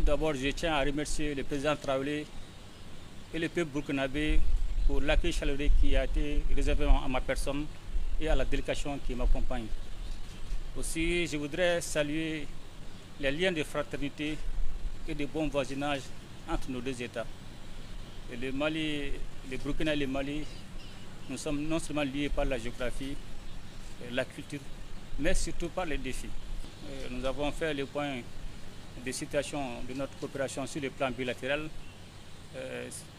D'abord, je tiens à remercier le président Traoré et le peuple burkinabé pour l'accueil chaleureux qui a été réservé à ma personne et à la délégation qui m'accompagne. Aussi, je voudrais saluer les liens de fraternité et de bon voisinage entre nos deux États. Et le Mali, le Burkina et le Mali, nous sommes non seulement liés par la géographie, la culture, mais surtout par les défis. Nous avons fait le point des situations de notre coopération sur le plan bilatéral.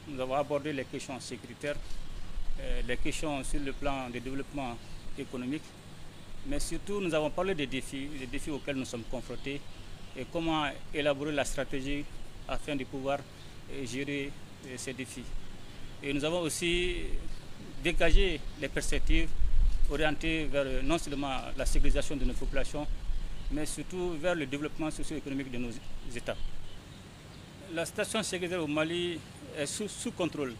Nous avons abordé les questions sécuritaires, les questions sur le plan du développement économique, mais surtout nous avons parlé des défis, des défis auxquels nous sommes confrontés et comment élaborer la stratégie afin de pouvoir gérer ces défis. Et nous avons aussi dégagé les perspectives orientées vers non seulement la sécurisation de nos populations, mais surtout vers le développement socio-économique de nos États. La situation sécuritaire au Mali est sous contrôle.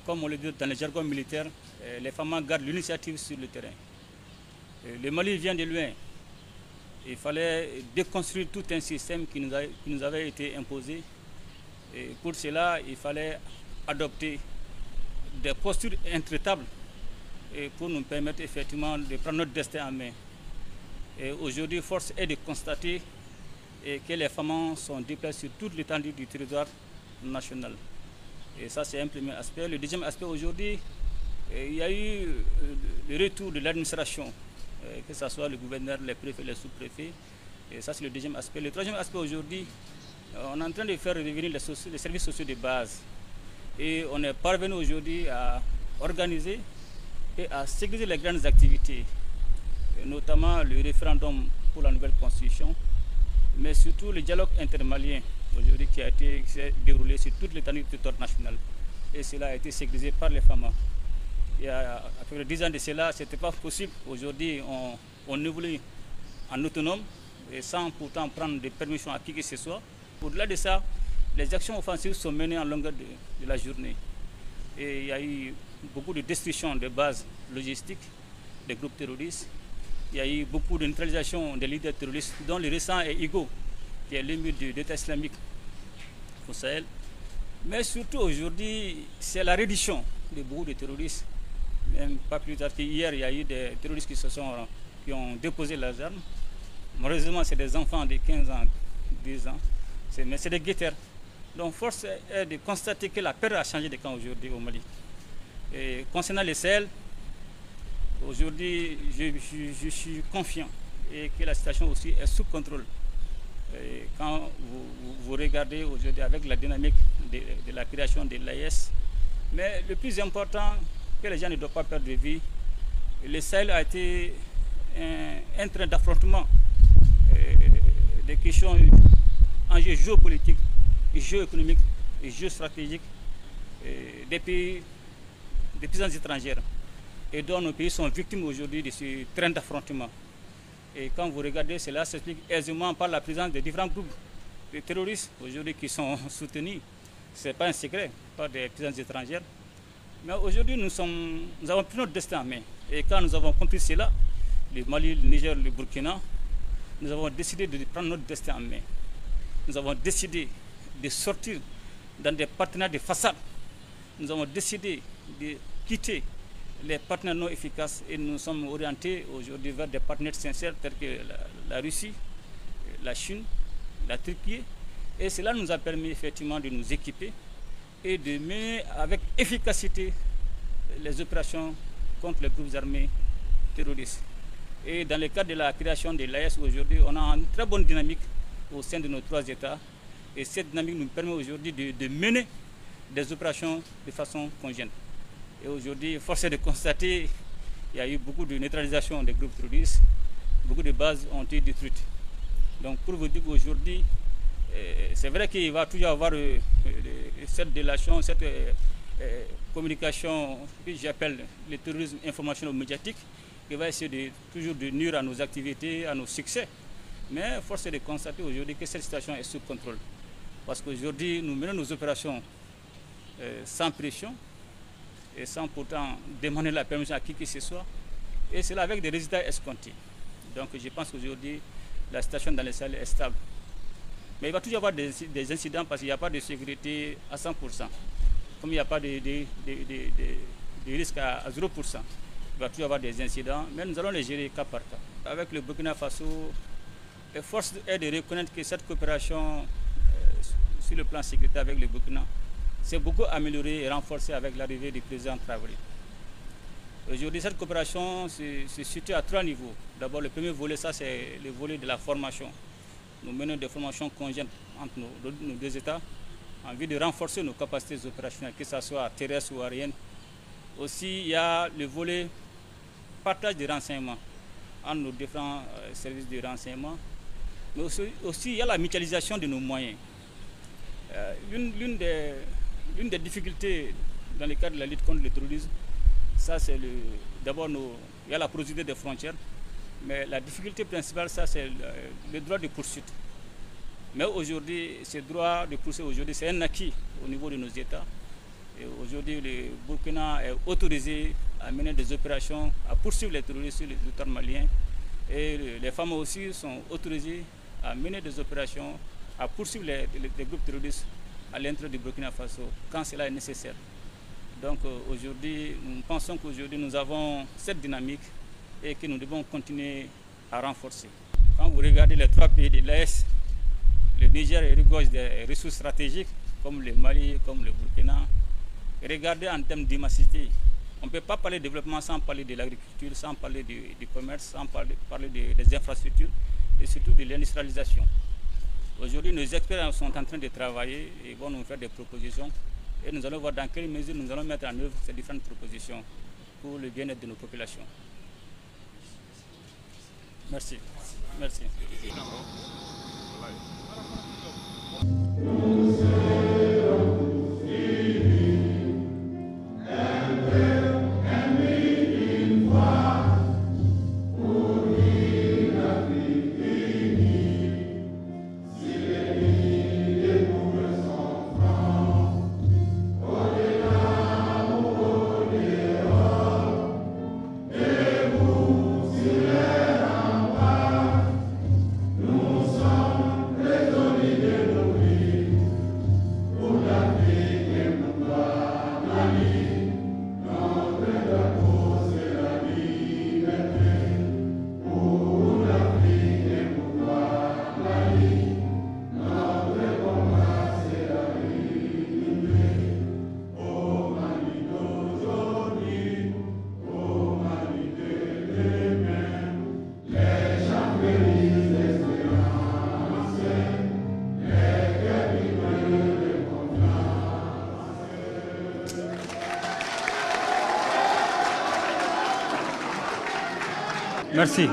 Comme on le dit dans le jargon militaire, les FAMa gardent l'initiative sur le terrain. Le Mali vient de loin. Il fallait déconstruire tout un système qui nous avait été imposé. Et pour cela, il fallait adopter des postures intraitables et pour nous permettre effectivement de prendre notre destin en main. Et aujourd'hui, force est de constater que les FAMa sont déployées sur toute l'étendue du territoire national. Et ça, c'est un premier aspect. Le deuxième aspect aujourd'hui, il y a eu le retour de l'administration, que ce soit le gouverneur, les préfets, les sous-préfets. Et ça, c'est le deuxième aspect. Le troisième aspect aujourd'hui, on est en train de faire revenir les services sociaux de base. Et on est parvenu aujourd'hui à organiser et à sécuriser les grandes activités, notamment le référendum pour la nouvelle constitution, mais surtout le dialogue intermalien aujourd'hui qui s'est déroulé sur toute l'étendue du territoire national. Et cela a été sécurisé par les FAMa. Il y a à peu près 10 ans de cela, ce n'était pas possible. Aujourd'hui, on évolue en autonome et sans pourtant prendre des permissions à qui que ce soit. Au-delà de ça, les actions offensives sont menées en longueur de la journée. Et il y a eu beaucoup de destruction de bases logistiques des groupes terroristes. Il y a eu beaucoup de neutralisation des leaders terroristes, dont le récent est Igo, qui est l'émir de l'État islamique au Sahel. Mais surtout aujourd'hui, c'est la reddition de beaucoup de terroristes. Même pas plus tard qu'hier, il y a eu des terroristes qui ont déposé leurs armes. Malheureusement, c'est des enfants de 15 ans, 10 ans, mais c'est des guetteurs. Donc force est de constater que la peur a changé de camp aujourd'hui au Mali. Et concernant le Sahel, aujourd'hui, je suis confiant et que la situation aussi est sous contrôle. Et quand vous regardez aujourd'hui avec la dynamique de la création de l'AES, mais le plus important, que les gens ne doivent pas perdre de vue, le Sahel a été un train d'affrontement des questions enjeux géopolitiques, géoéconomiques et géostratégiques des pays, des puissances étrangères, et dont nos pays sont victimes aujourd'hui de ce train d'affrontement. Et quand vous regardez, cela s'explique aisément par la présence de différents groupes de terroristes aujourd'hui qui sont soutenus. Ce n'est pas un secret, par des puissances étrangères. Mais aujourd'hui, nous avons pris notre destin en main. Et quand nous avons compris cela, le Mali, le Niger, le Burkina, nous avons décidé de prendre notre destin en main. Nous avons décidé de sortir dans des partenaires de façade. Nous avons décidé de quitter les partenaires non efficaces et nous sommes orientés aujourd'hui vers des partenaires sincères tels que la Russie, la Chine, la Turquie. Et cela nous a permis effectivement de nous équiper et de mener avec efficacité les opérations contre les groupes armés terroristes. Et dans le cadre de la création de l'AES aujourd'hui, on a une très bonne dynamique au sein de nos trois États. Et cette dynamique nous permet aujourd'hui de mener des opérations de façon conjointe. Et aujourd'hui, force est de constater qu'il y a eu beaucoup de neutralisation des groupes terroristes, beaucoup de bases ont été détruites. Donc pour vous dire qu'aujourd'hui, c'est vrai qu'il va toujours avoir cette délation, cette communication que j'appelle le terrorisme informationnel médiatique, qui va essayer toujours de nuire à nos activités, à nos succès. Mais force est de constater aujourd'hui que cette situation est sous contrôle. Parce qu'aujourd'hui, nous menons nos opérations sans pression et sans pourtant demander la permission à qui que ce soit. Et cela avec des résultats escomptés. Donc je pense qu'aujourd'hui, la situation dans les Sahel est stable. Mais il va toujours y avoir des incidents parce qu'il n'y a pas de sécurité à 100%. Comme il n'y a pas de risque à 0%, il va toujours y avoir des incidents, mais nous allons les gérer cas par cas. Avec le Burkina Faso, la force est de reconnaître que cette coopération sur le plan sécurité avec le Burkina s'est beaucoup améliorée et renforcée avec l'arrivée du président Traoré. Aujourd'hui, cette coopération se situe à trois niveaux. D'abord, le premier volet, ça c'est le volet de la formation. Nous menons des formations conjointes entre nos deux États en vue de renforcer nos capacités opérationnelles, que ce soit terrestre ou aérienne. Aussi, il y a le volet partage des renseignements entre nos différents services de renseignement. Mais aussi, il y a la mutualisation de nos moyens. L'une des difficultés dans le cadre de la lutte contre le terrorisme, ça c'est d'abord il y a la porosité des frontières, mais la difficulté principale, ça c'est le droit de poursuite. Mais aujourd'hui, ce droit de poursuite, aujourd'hui, c'est un acquis au niveau de nos États. Et aujourd'hui, le Burkina est autorisé à mener des opérations, à poursuivre les terroristes sur le territoire malien. Et les femmes aussi sont autorisées à mener des opérations, à poursuivre les groupes terroristes à l'intérieur du Burkina Faso quand cela est nécessaire. Donc aujourd'hui, nous pensons qu'aujourd'hui nous avons cette dynamique et que nous devons continuer à renforcer. Quand vous regardez les trois pays de l'Est, le Niger regorge des ressources stratégiques comme le Mali, comme le Burkina. Regardez en termes d'immensité, on ne peut pas parler de développement sans parler de l'agriculture, sans parler du commerce, sans parler des infrastructures et surtout de l'industrialisation. Aujourd'hui, nos experts sont en train de travailler et vont nous faire des propositions. Et nous allons voir dans quelle mesure nous allons mettre en œuvre ces différentes propositions pour le bien-être de nos populations. Merci. Merci. Merci.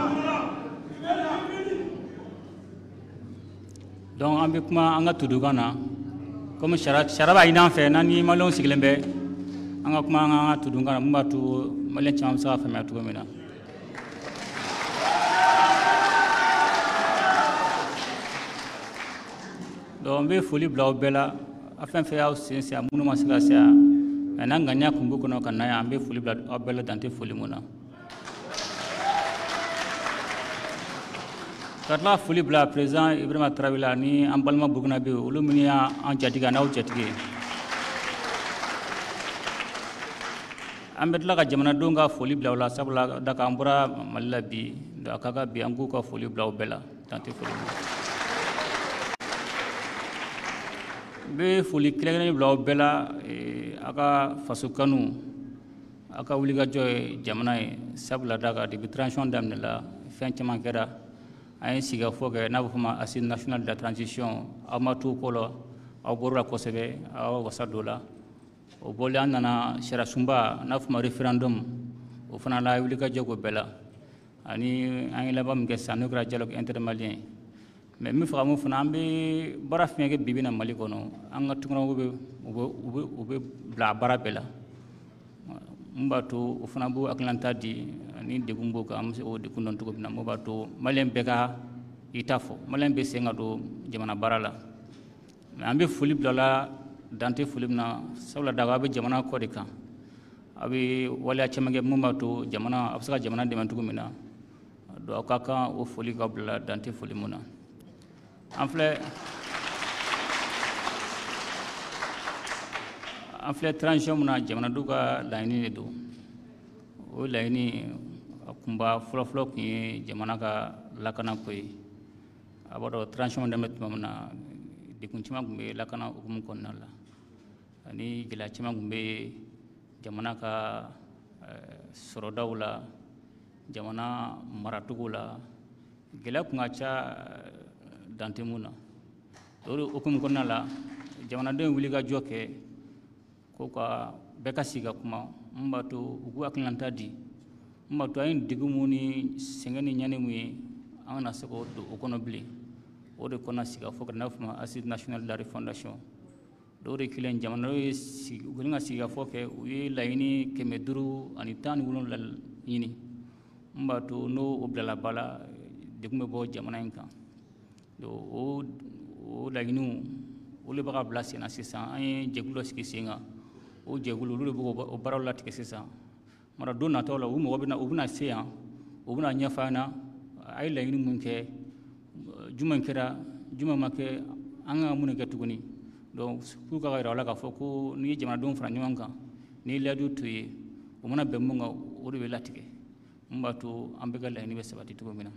Donc, an bɛ kuma an ka tudukan na komi sariya b'a ɲini an fɛ n'an ni maliyɛnw sigilen bɛ an ka kuma an ka tudukan na mun b'a to maliyɛn caman bɛ se ka faamuya cogo min na. Donc n bɛ foli bila aw bɛɛ la, a fɛn fɛn y'aw sen se yan minnu ma se ka se yan mɛ n'an ŋaniya kun b'u kɔnɔ ka na yan an bɛ foli bila aw bɛɛ la dan tɛ foli mun na. Ka tila foli bila président Ibrahima Traoré la ni an balima Burkinabé olu minnu y'an jatigi ani aw jatigi ye. An bɛ tila ka jamanadenw ka foli bila u la sabula da an bɔra Mali la bi a ka kan bi an k'u ka foli bila u bɛɛ la dan tɛ foli min na. N bɛ foli kɛrɛnkɛrɛnnen bila aw bɛɛ la a ka faso kanu a ka wulikajɔ ye jamana ye sabula da kan depuis transition daminɛ la fɛn caman kɛra. An ye sigikafɔ kɛ n'a bɛ f'o ma Assise nationale de la transition aw ma to ko la aw bɔr'o la kosɛbɛ aw wasa don la o bɔlen an nana sariya sunba n'a fɔ ma référendum o fana la wulikajɔ k'o bɛɛ la ani an ye laban min kɛ sisan n'o kɛra dialogue intermalien ye mais min faga mun fana an bɛ baara fɛn kɛ bi bi in na Mali kɔnɔ an ka tunkarankew bɛ u bɛ bila a baara bɛɛ la mun b'a to o fana b'o hakilinata di ani degun b'o kan an bɛ se k'o degun dɔn cogo min na mun b'a to maliyɛn bɛɛ ka i ta fɔ maliyɛn bɛ sen ka don jamana baara la mais an bɛ foli bila la dan tɛ foli min na sabula daga a bɛ jamana kɔ de kan a bɛ waleya caman kɛ mun b'a to jamana a bɛ se ka jamana dɛmɛ cogo min na donc aw ka kan o foli ka bila dan tɛ foli mun na an filɛ. An filɛ transition min na, jamanadenw ka laɲini de don. O laɲini a kunba fɔlɔfɔlɔ tun ye jamana ka lakanako ye. A b'a dɔn transition daminɛ tuma min na, degun caman tun bɛ lakana hukumu kɔnɔna la, ani gɛlɛya caman tun bɛ jamana ka sɔrɔdaw la, jamana maracogo la, gɛlɛya tun ka ca dan tɛ mun na. O de hukumu kɔnɔna la, jamanadenw wuli ka jɔ kɛ ko ka bɛɛ ka sigi ka kuma mun b'a to u k'u hakilinata di, mun b'a to an ye degun mun ni sɛgɛn ni ɲani mun ye, an kana se k'o don o kɔnɔ bilen. O de kɔnɔ sigikafɔ kɛra, n'a fɔ ma Assise nationale de la refondation. Dɔw de kelen jamanadenw ye sigi, u kɛlen ka sigikafɔ kɛ, u ye laɲini 517 ɲini mun b'a to n'o bilala ba la, degun bɛ bɔ jamana in kan. Donc o laɲiniw olu de bɛ ka bila sen na sisan. An ye jɛkulu dɔ sigi sen kan, o jɛkulu olu de bɛ k'o baaraw latigɛ sisan. Mara don nataw la, u mɔgɔ bɛna, u bɛna se yan, u bɛna ɲɛfɔ an ɲɛna a ye laɲini mun kɛ, jumɛn kɛra, jumɛn ma kɛ, an kan ka mun de kɛ tuguni. Donc pour ka yira u la k'a fɔ ko n'i ye jamanadenw fara ɲɔgɔn kan, n'i ye layidu t'u ye, u mana bɛn mun kan, o de bɛ latigɛ mun b'a to an bɛɛ ka laɲini bɛ sabati cogo min na.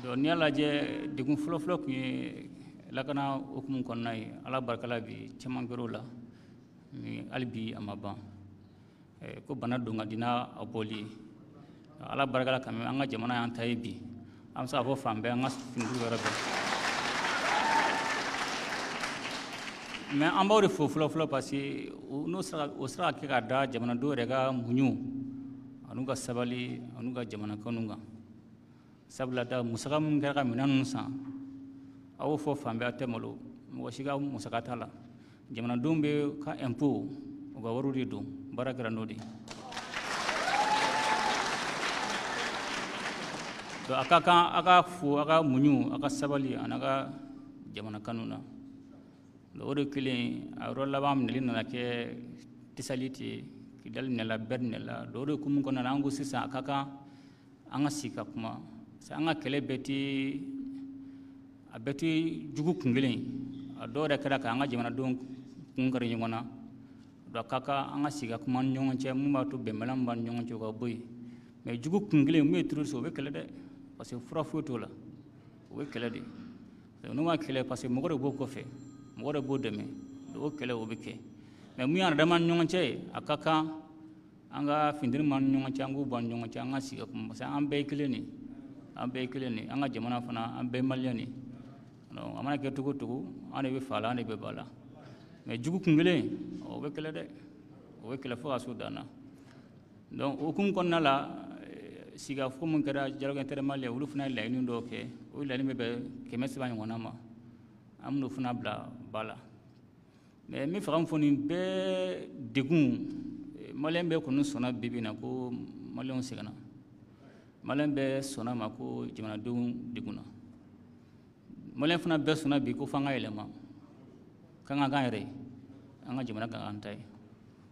Donc n'i y'a lajɛ, degun fɔlɔfɔlɔ tun ye lakana hukumu kɔnɔna ye. Ala barika la bi caman kɛra o la, mais hali bi a ma ban. Ko bana don ka di n'a bɔli ye. Ala barika la quand même, an ka jamana y'an ta ye bi, an bɛ se k'a fɔ fan bɛɛ an ka finitigiw yɔrɔ bɛɛ. Mais an b'aw de fo fɔlɔ fɔlɔ, parce que n'o sera, o sera ka kɛ ka da jamanadenw yɛrɛ ka muɲu an'u ka sabali an'u ka jamana kanu kan. Sabula da musaka min kɛra ka minɛn ninnu san, a y'o fɔ fan bɛɛ, a tɛ malo, mɔgɔ si ka musaka t'a la. Jamanadenw bɛ ka impôt, u ka wariw de don, baara kɛra n'o de ye. Donc a ka kan a ka fo, a ka muɲu, a ka sabali a n'a ka jamana kanu na. Donc o de kelen, a yɔrɔ laban minɛli nana kɛ Tesaliti ye, Kidali minɛla, Bɛri minɛla. Donc o de hukumu kɔnɔna na, an ko sisan a ka kan an ka sigi ka kuma. Parce que an ka kɛlɛ bɛɛ tɛ, a bɛɛ tɛ jugu kun kelen ye. A dɔw yɛrɛ kɛra k'an ka jamanadenw kun kari ɲɔgɔn na. Donc a ka kan an ka sigi ka kuma ni ɲɔgɔn cɛ mun b'a to bɛnbaliya min b'an ni ɲɔgɔn cɛ o ka bɔ yen. Mais jugu kun kelen mun ye terroriste, o bɛ kɛlɛ dɛ, parce que fura foyi t'o la, o bɛ kɛlɛ de. N'u ma kɛlɛ, parce que mɔgɔ de b'o kɔfɛ, mɔgɔ de b'o dɛmɛ, donc o kɛlɛ o bɛ kɛ. Mais mun y'an dama ni ɲɔgɔn cɛ ye, a ka kan an ka funteni m'an ni ɲɔgɔn cɛ, an k'u bɔ an ni ɲɔgɔn cɛ, an ka sigi ka kuma, parce que an bɛɛ ye kelen de ye, an bɛɛ ye kelen de ye, an ka jamana fana an bɛɛ ye maliyɛn de ye. Donc a mana kɛ cogo o cogo, an de bɛ fa la, an de bɛ ba la. Mais jugu kun kelen, o bɛ kɛlɛ dɛ, o bɛ kɛlɛ fo ka s'o dan na. Donc o hukumu kɔnɔna la, sigikafɔ mun kɛra dialogue intermalien, olu fana ye laɲini dɔw kɛ, o laɲini bɛ bɛn 300 ɲɔgɔnna ma, an bɛn'o fana bila ba la. Mais n bɛ fɛ ka mun fɔ, nin bɛɛ degun, maliyɛn bɛɛ kɔni sɔnna bi bi in na ko maliyɛnw sɛgɛnna, maliyɛn bɛɛ sɔnna ma ko jamanadenw degunna, maliyɛn fana bɛɛ sɔnna bi ko f'an ka yɛlɛma, k'an ka k'an yɛrɛ ye, an ka jamana ka k'an ta ye.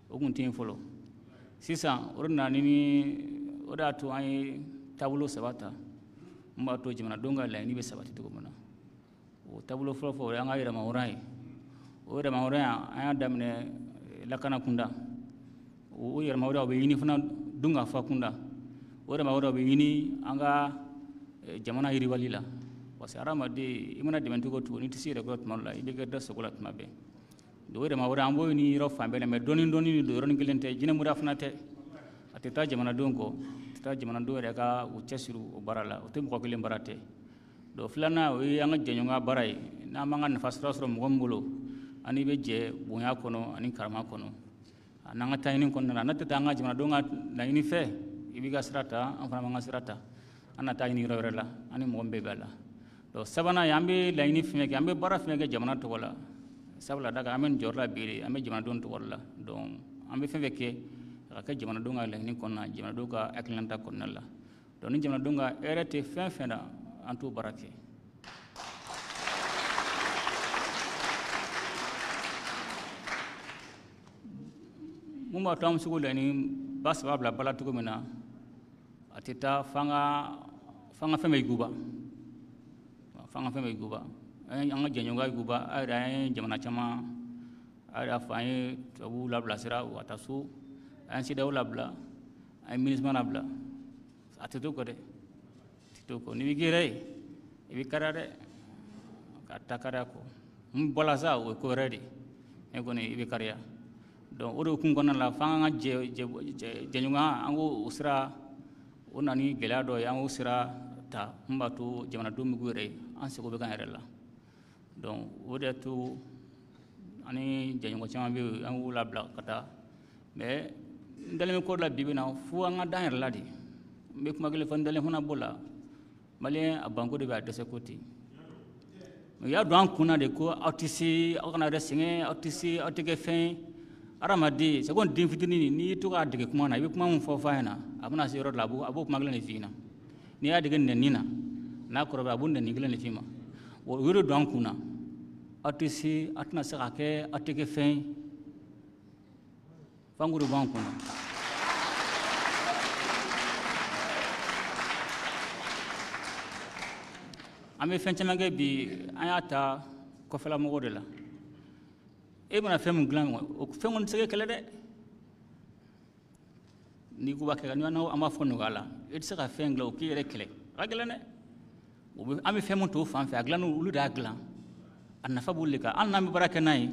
O kun tɛ yen fɔlɔ. Sisan o de nana ni o de y'a to an ye taabolo 3 ta mun b'a to jamanadenw ka laɲini bɛ sabati cogo min na. O taabolo fɔlɔ fɔlɔ, o y'an ka yɛrɛmahɔrɔnya ye. O yɛrɛmahɔrɔnya, an y'a daminɛ lakana kunda. O yɛrɛmahɔrɔnya o bɛ ɲini fana dunkafa kunda. O yɛrɛmahɔrɔnya o bɛ ɲini an ka jamana yiriwali la. Parce que hadamaden, i mana dɛmɛ cogo o cogo, n'i tɛ se yɛrɛ kɔrɔ tuma dɔ la, i bɛ kɛ da sogo la tuma bɛɛ. Donc o yɛrɛmahɔrɔnya an b'o ɲini yɔrɔ fan bɛɛ la, mais dɔɔni dɔɔni de don, yɔrɔnin kelen tɛ, jinɛmoriya fana tɛ. A tɛ taa jamanadenw kɔ, a tɛ taa jamanadenw yɛrɛ ka u cɛsiri o baara la, o tɛ mɔgɔ kelen baara tɛ. Donc filanan, o ye an ka jɛɲɔgɔnya baara ye. N'an b'an ka nafa sɔrɔ sɔrɔ mɔgɔ min bolo, an bɛ jɛ bonya kɔnɔ ani karama kɔnɔ. A n'an ka taɲini kɔnɔna la, n'a tɛ taa an ka jamanadenw ka laɲini fɛ, i b'i ka sira ta, an fana b'an ka sira ta, an na taa ɲini yɔrɔ wɛrɛ la, an ni mɔgɔ min bɛ bɛn a la. Donc sabanan ye, an bɛ laɲini fɛn kɛ, an bɛ baara fɛn kɛ jamana tɔgɔ la. Sabula da kan, an bɛ nin jɔyɔrɔ la bi de, an bɛ jamanadenw tɔgɔ la. Donc an bɛ fɛn fɛn kɛ, a ka kɛ jamanadenw ka laɲini kɔnɔna, jamanadenw ka hakilinata kɔnɔna la. Donc ni jamanadenw ka hɛrɛ tɛ fɛn fɛn na, an t'o baara kɛ. Mun b'a to an bɛ se k'o laɲini ba 3 bila ba la cogo min na, a tɛ taa f'an ka fɛn bɛɛ yuguba. F'an ka fɛn bɛɛ yuguba, an ka jɛɲɔgɔnya yuguba. An yɛrɛ an ye jamana caman, a yɛrɛ y'a fɔ an ye tubabuw labilasira u ka taa so, an ye CEDEAO labila, an ye MINUSMA labila. A tɛ to kɔ dɛ, a tɛ to kɔ. N'i bɛ k'i yɛrɛ ye, i bɛ kariya dɛ, ka taa kariya kɔ. N bɔla sa, o ye ko wɛrɛ de ye, ne kɔni i bɛ kariya. Donc o de hukumu kɔnɔna la, f'an ka jɛɲɔgɔnya, an k'o sira, o nana ni gɛlɛya dɔ ye, an k'o sira ta mun b'a to jamanadenw bɛ k'u yɛrɛ ye, an seko bɛ k'an yɛrɛ la. Donc o de y'a to ani jɛɲɔgɔn caman bɛ yen, an k'u labila ka taa. Mais n dalen bɛ ko dɔ la bi bi in na, fo an ka d'an yɛrɛ la de. N bɛ kuma kelen fɔ, n dalen fana b'o la. Maliyɛn a banko de bɛ a dɛsɛ ko ten. U y'a don an kun na de ko aw tɛ se, aw kana yɛrɛ sɛgɛn, aw tɛ se, aw tɛ kɛ fɛn ye. Hadamaden, c'est comme den fitinin, n'i y'i to k'a dege kuma na, i bɛ kuma min fɔ f'a ɲɛna, a bɛna se yɔrɔ dɔ la, a b'o kuma kelen de f'i ɲɛna. N'i y'a dege nɛni na, n'a kɔrɔbaya, a b'o nɛni kelen de f'i ma. O y'o de don an kun na. Aw tɛ se, aw tɛna se ka kɛ, aw tɛ kɛ fɛn ye. F'an k'o de bɔ an kun na. An bɛ fɛn caman kɛ bi, an y'a ta kɔfɛla mɔgɔw de la. E bɛna fɛn min dilan, o fɛn kɔni tɛ se ka kɛlɛ dɛ. N'i ko b'a kɛ, an b'a fɔ nɔgɔya la, e tɛ se ka fɛn dilan o k'i yɛrɛ kɛlɛ. A ka gɛlɛn dɛ. An bɛ fɛn min t'o fan fɛ, a dilanni olu de y'a dilan. A nafa b'olu de kan. Hali n'an bɛ baara kɛ n'a ye,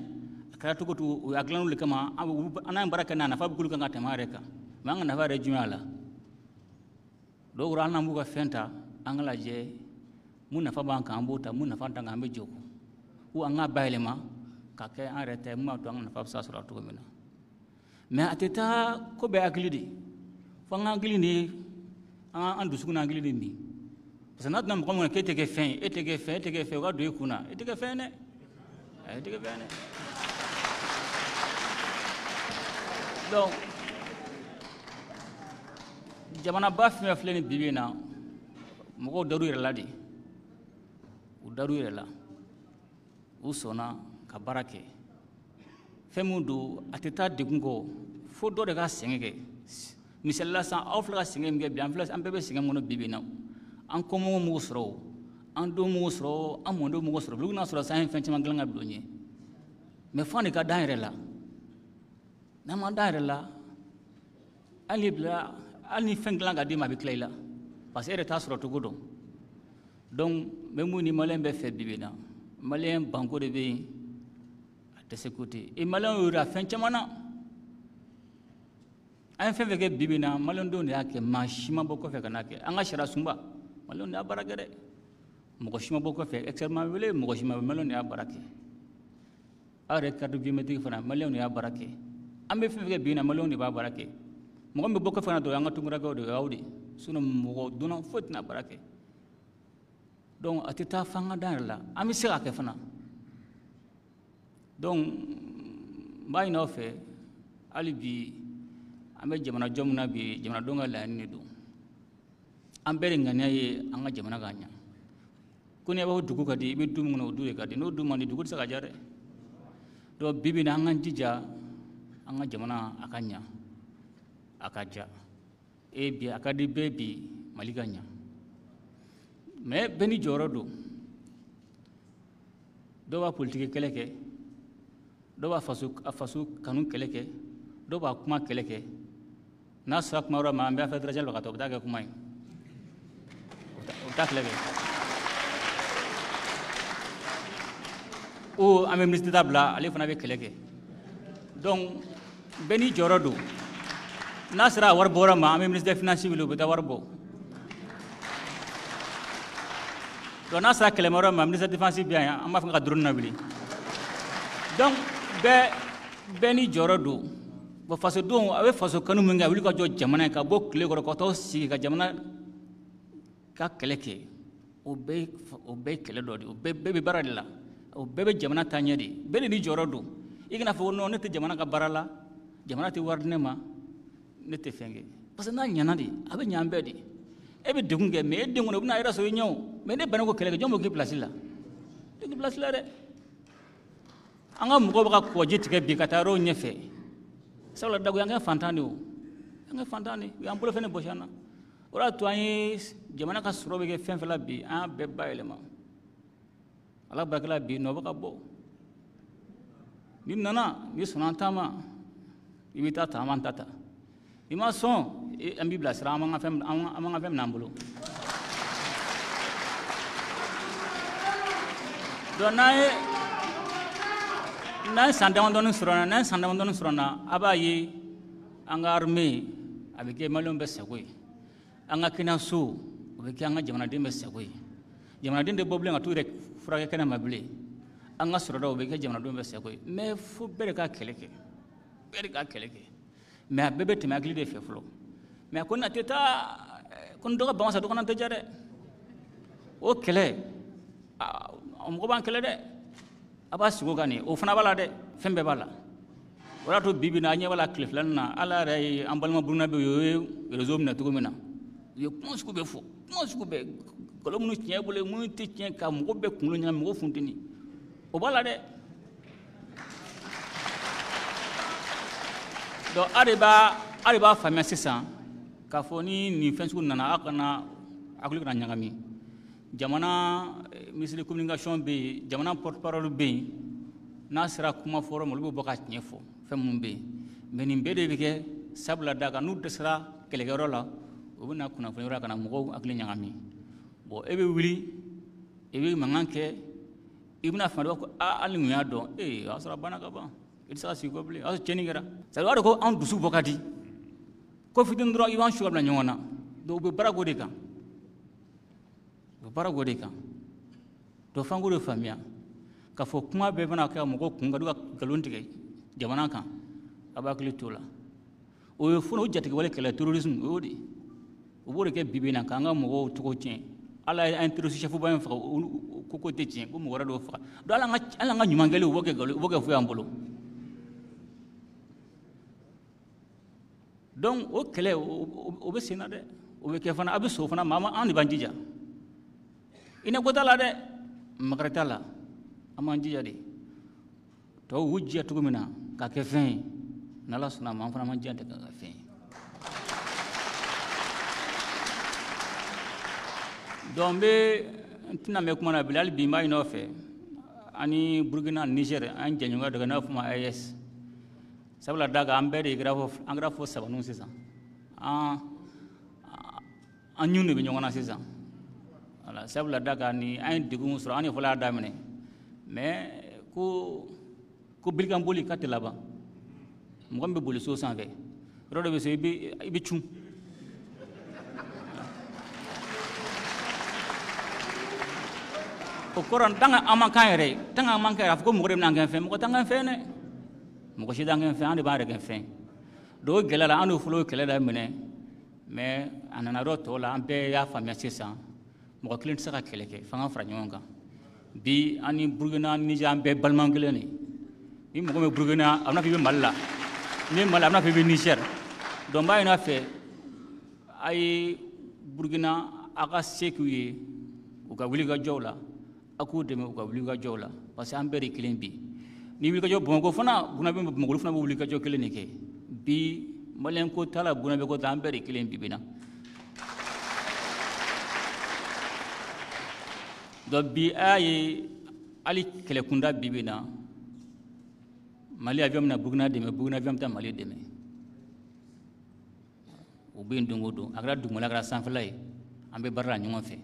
a kɛra cogo o cogo, o y'a dilan olu de kama. An n'an ye baara kɛ n'a ye, a nafa bɛ k'olu kan ka tɛmɛ an yɛrɛ kan. Mais an ka nafa yɛrɛ ye jumɛn ye a la? Dɔw ko hali n'an b'u ka fɛn ta, an ka lajɛ mun nafa b'an kan, an b'o ta, mun nafa t'an kan, an bɛ jɛ o kɔ. Ou an k'a bayɛlɛma ka kɛ an yɛrɛ ta ye, mun b'a to an ka nafa bɛ se ka sɔrɔ a cogo min na. Mais a tɛ taa ko bɛɛ hakili de. Fo an ka hakili de, an dusukun n'an hakili de min. Parce que n'a donna mɔgɔ min kɔnɔ k'e tɛ kɛ fɛn ye, e tɛ kɛ fɛn ye, e tɛ kɛ fɛn ye, o ka don e kun na, e tɛ kɛ fɛn ye dɛ. E tɛ kɛ fɛn ye dɛ. Donc jamanaba fɛn fɛn filɛ nin bi bi in na, mɔgɔw dar'u yɛrɛ la de. U dar'u yɛrɛ la. U sɔnna ka baara kɛ. Fɛn min don, a tɛ taa degun kɔ, fo dɔ de ka sɛgɛn kɛ. Misali la sisan, aw filɛ ka sɛgɛn min kɛ bi, an bɛɛ bɛ sɛgɛn min kɔnɔ bi bi in na. An kɔmɔgɔw m'o sɔrɔ o, an denw m'o sɔrɔ o, an mɔdenw m'o sɔrɔ. Olu bɛna sɔrɔ sisan, an ye fɛn caman dilan ka bila u ɲɛ. Mais f'an de ka d'an yɛrɛ la. N'an ma d'an yɛrɛ la, hali bila, hali ni fɛn dilan ka d'i ma, a bɛ tila i la. Parce que e yɛrɛ t'a sɔrɔ cogo dɔn. Donc n bɛ mun ni maliyɛn bɛɛ fɛ bi bi in na, maliyɛn banko de bɛ yen, a tɛ se ko ten. E maliyɛn y'o yira fɛn caman na. An ye fɛn fɛn kɛ bi bi in na, maliyɛndenw de y'a kɛ, maa si ma bɔ kɔfɛ ka n'a kɛ. An ka sariya sunba, maliyɛnw de y'a baara kɛ dɛ. Mɔgɔ si ma bɔ kɔfɛ, expert ma wele, mɔgɔ si ma wele, maliyɛnw de y'a baara kɛ. Aw yɛrɛ carte biométrique fana, maliyɛnw de y'a baara kɛ. An bɛ fɛn fɛn kɛ bi in na, maliyɛnw de b'a baara kɛ. Mɔgɔ min bɛ bɔ kɔfɛ ka na dɔrɔn, an ka tunkarakɛw de, o y'aw de ye. Sinon mɔgɔ donna foyi tɛna baara kɛ. Donc a tɛ taa f'an ka d'an yɛrɛ la, an bɛ se k'a kɛ fana. Donc n b'a ɲini aw fɛ hali bi, an bɛ jamana jɔ min na bi, jamanadenw ka laɲini de don. An bɛɛ de ŋaniya ye an ka jamana ka ɲa. Ko n'i b'a fɔ dugu ka di, i bɛ du min kɔnɔ, o du de ka di. N'o du man di, dugu tɛ se ka diya dɛ. Donc bi bi in na, an k'an jija an ka jamana a ka ɲa, a ka diya. E bi a ka di bɛɛ bi, Mali ka ɲa. Mais bɛɛ n'i jɔyɔrɔ don. Dɔw b'a politiki kɛlɛ kɛ, dɔw b'a faso kanu kɛlɛ kɛ, dɔw b'a kuma kɛlɛ kɛ. N'a sera kuma yɔrɔ ma, an bɛ affaire étrangère la ka taa, o bɛ taa kɛ kuma ye. O bɛ taa kɛlɛ kɛ. Ou an bɛ ministre d'État bila, ale fana bɛ kɛlɛ kɛ. Donc bɛɛ n'i jɔyɔrɔ don. N'a sera a wari bɔ yɔrɔ ma, an bɛ ministre des finances wele, o bɛ taa wari bɔ. Donc n'a sera kɛlɛma yɔrɔ ma, ministre de défense bɛ yan, an b'a fɔ ka drone lawuli. Donc bɛɛ n'i jɔyɔrɔ don. Bon, fasodenw, a bɛ faso kanu min kɛ, a wuli ka jɔ jamana ye, ka bɔ tile kɔrɔ, ka taa sigi ka jamana ka kɛlɛ kɛ. O bɛɛ ye kɛlɛ dɔ de ye, o bɛɛ bɛ baara de la, o bɛɛ bɛ jamana taa ɲɛ de. Bɛɛ de n'i jɔyɔrɔ don. I kana fɔ ko non, ne tɛ jamana ka baara la, jamana tɛ wari di ne ma, ne tɛ fɛn kɛ. Parce que n'a ɲɛna de, a bɛ ɲɛ an bɛɛ de. E bɛ degun kɛ, mais e den kɔni, o bɛna a yɛrɛ sɔrɔ i ɲɛ o. Mais ne banna ko kɛlɛ kɛ, jɔn b'o k'i place la? Ne k'i place la dɛ. An ka mɔgɔw bɛ ka kɔji tigɛ bi ka taa yɔrɔw ɲɛfɛ. Sabula dagoya, an kɛ fantan de o. An kɛ fantan de, u y'an bolofɛn de bɔsi an na. O de y'a to an ye jamana ka sɔrɔ bɛ kɛ fɛn fɛn la bi, an y'a bɛɛ bayɛlɛma. Ala barika la bi nɔ bɛ ka bɔ. N'i nana n'i sɔnna an ta ma i bɛ taa ta an b'an ta ta. I ma sɔn an b'i bilasira an b'an ka fɛn minɛ an bolo. Donc n'an ye san damadɔni sɔrɔ na n'an ye san damadɔni sɔrɔ na a b'a ye an ka armée a bɛ kɛ maliyɛnw bɛɛ sago ye. An ka kɛnɛyaso o bɛ kɛ an ka jamanaden bɛɛ sago ye. Jamanaden tɛ bɔ bilen ka t'u yɛrɛ furakɛ kɛnɛ ma bilen. An ka sɔrɔdaw bɛ kɛ jamanadenw bɛɛ sago ye. Mais fo bɛɛ de ka kɛlɛ kɛ. Bɛɛ de ka kɛlɛ kɛ. Mais a bɛɛ bɛ tɛmɛ hakili de fɛ fɔlɔ. Mais a ko n'a tɛ taa ko ni dɔ ka ban sa dɔ kana tɛ diya dɛ. O kɛlɛ mɔgɔ b'an kɛlɛ dɛ. A b'a sigi o kan nin o fana b'a la dɛ fɛn bɛɛ b'a la. O y'a to bi bi in na an ɲɛ b'a la tile filanin na Ala yɛrɛ ye an balima Burukina bɛ yen o ye réseau minɛ cogo min na. U ye kuma sugu bɛɛ fɔ kuma sugu bɛɛ nkalon minnu tiɲɛ bolo minnu tɛ tiɲɛ ka mɔgɔ bɛɛ kunkolo ɲagami mɔgɔ funteni o b'a la dɛ. Donc a de b'a faamuya sisan k'a fɔ ni nin fɛn sugu nana aw kana hakili kana ɲagami. Jamana ministre de communication bɛ yen jamana porte parole bɛ yen n'a sera kuma fɔyɔrɔ ma olu bɛ bɔ ka tiɲɛ fɔ fɛn minnu bɛ yen. Mais nin bɛɛ de bɛ kɛ sabula da kan n'u dɛsɛra kɛlɛkɛyɔrɔ la u bɛ na kunnafoni yɔrɔ la ka na mɔgɔw hakili ɲagami. Bon e bɛ wuli i bɛ mankan kɛ i bɛna faamuya ko aa hali nin y'a dɔn ee o y'a sɔrɔ a banna ka ban i tɛ se ka sigi kɔ bilen o y'a sɔrɔ tiɲɛni kɛra. C'est à dire o b'a dɔn ko anw dusu bɔ ka di ko fitinin dɔrɔn i b'an su ka bila ɲɔgɔn na. Donc u bɛ baara k'o de kan. U bɛ baara k'o de kan. Donc f'an k'o de faamuya k'a fɔ kuma bɛɛ bɛna kɛ mɔgɔw kun ka nkalon tigɛ jamana kan a b'a hakili t'o la. O ye fɔlɔ o jatigɛwale kɛlɛ terrorisme o y'o de ye. U b'o de kɛ bi bi in na k'an ka mɔgɔw tɔgɔ tiɲɛ. Ala ye an terroriste chef ba in faga ko tɛ tiɲɛ ko mɔgɔ wɛrɛ d'o faga. Donc hali an ka ɲuman kɛlen u b'o kɛ nkalon u b'o kɛ fu y'an bolo. Donc o kɛlɛ o bɛ sen na dɛ. O bɛ kɛ fana a bɛ sɔn o fana ma an de b'an jija. I ko t'a la dɛ makari t'a la an b'an jija de. Tɔw y'u jija cogo min na k'a kɛ fɛn ye n'Ala sɔnna a ma an fana b'an jija de k'a kɛ fɛn ye. Donc n bɛ n tɛna mɛn kuma na bilen hali bi n b'a ɲini aw fɛ ani Burukina Niger an jɛɲɔgɔnya dɔ kɛ n'a bɛ f'o ma AES. Sabula da kan an bɛɛ de kɛra fɔ an kɛra fɔ sabaninw sisan. An ɲun de bɛ ɲɔgɔn na sisan. Voilà sabula da kan ni an ye degun sɔrɔ an de fɔlɔ y'a daminɛ. Mais ko birikan boli k'a tɛ laban. Mɔgɔ min bɛ boli so sanfɛ yɔrɔ dɔ bɛ se i bɛ cun. O kɔrɔ tant que an ma k'an yɛrɛ ye tant que an ma k'an yɛrɛ a fɔ ko mɔgɔ de bɛna an kɛ fɛn mɔgɔ t'an kɛ fɛn dɛ. Mɔgɔ si t'an kɛ fɛn an de b'an yɛrɛ kɛ fɛn. Donc o gɛlɛya la an de fɔlɔ ye kɛlɛ daminɛ mais a nana yɔrɔ tɔw la an bɛɛ y'a faamuya sisan mɔgɔ kelen tɛ se ka kɛlɛ kɛ f'an ka fara ɲɔgɔn kan. Bi an ni Burukina Niger an bɛɛ balima kelen de. Ni mɔgɔ min bɛ Burukina a bɛna fɔ i bɛ Mali la ni bɛ Mali la a bɛna fɔ i bɛ Niger. Donc n b'a ɲini a fɛ a ye Burukina a ka se k'u ye u ka wulikajɔw la a k'u dɛmɛ u ka wulikajɔw la parce que an bɛɛ de kelen bi. Ni wulikajɔ Bamakɔ fana Burukina bɛ Bamakɔ olu fana bɛ wulikajɔ kelen de kɛ bi. Maliyɛn ko t'a la Burukina ko t'a la an bɛɛ de kelen bi bi in na. Donc bi a y'a ye hali kɛlɛkunda bi bi in na Mali avion bɛna Burukina dɛmɛ Burukina avion bɛ taa Mali dɛmɛ. O bɛ yen don o don a kɛra dugumala a kɛra sanfɛla ye an bɛ baara la ɲɔgɔn fɛ.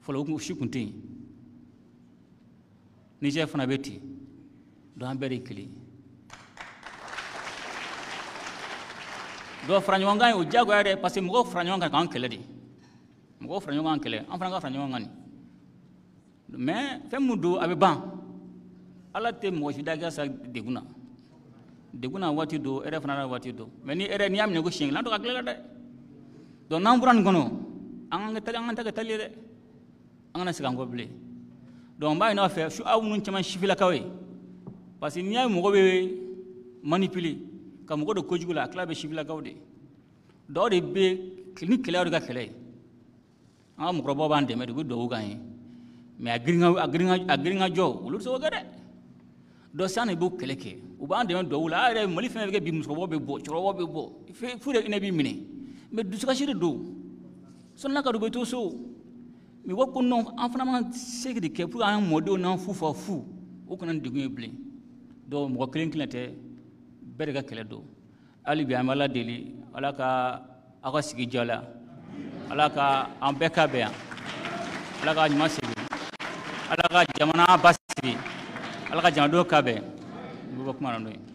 Fɔlɔ o si tun tɛ yen. Niger fana bɛ ten. Donc an bɛɛ de kelen. Donc fara ɲɔgɔn kan ye o diyagoya dɛ parce que mɔgɔw fara ɲɔgɔn kan k'an kɛlɛ de. Mɔgɔw fara ɲɔgɔn kan kɛlɛ an fana ka fara ɲɔgɔn kan nin. Mais fɛn min don a bɛ ban. Ala tɛ mɔgɔ si da kɛ sa degun na. Degun na waati don hɛrɛ fana na waati don. Mais ni hɛrɛ n'i y'a minɛ ko siɲɛ kelen an to ka tila la dɛ. Donc n'an bɔra nin kɔnɔ an ka ta kɛ tali ye dɛ. An kana segin an kɔ bilen. Donc n b'a ɲini aw fɛ aw minnu caman sifilakaw ye parce que n'i y'a ye mɔgɔ bɛ manipuler ka mɔgɔ don kojugu la a tila bɛ sifilakaw de. Dɔw de bɛ ni kɛlɛ de ka kɛlɛ ye. An ka mɔgɔkɔrɔbaw b'an dɛmɛ de u bɛ dugawu k'an ye. Mais a girin ka jɔ olu tɛ se k'o kɛ dɛ. Donc sisan de b'o kɛlɛ kɛ u b'an dɛmɛ dugawu la a yɛrɛ Mali fɛn fɛn bɛ kɛ bi musokɔrɔbaw bɛ bɔ cɛkɔrɔbaw bɛ bɔ f'u de hinɛ b'i minɛ. Mais dusukasi de don. Sɔnni ka don u bɛ to so. Mais wa ko non, an fana ma se de kɛ pour an mɔdenw n'an fu fa fu o kana degun ye bilen. Donc mɔgɔ kelen kelen tɛ, bɛɛ de ka kɛlɛ don. Hali bi an bɛ Ala deli, Ala ka aw ka sigi diya la, Ala ka an bɛɛ ka bɛn yan, Ala ka ɲuman segin, Ala ka jamana basigi, Ala ka jamanadenw ka bɛn. N bɛ bɔ kuma na n'o ye.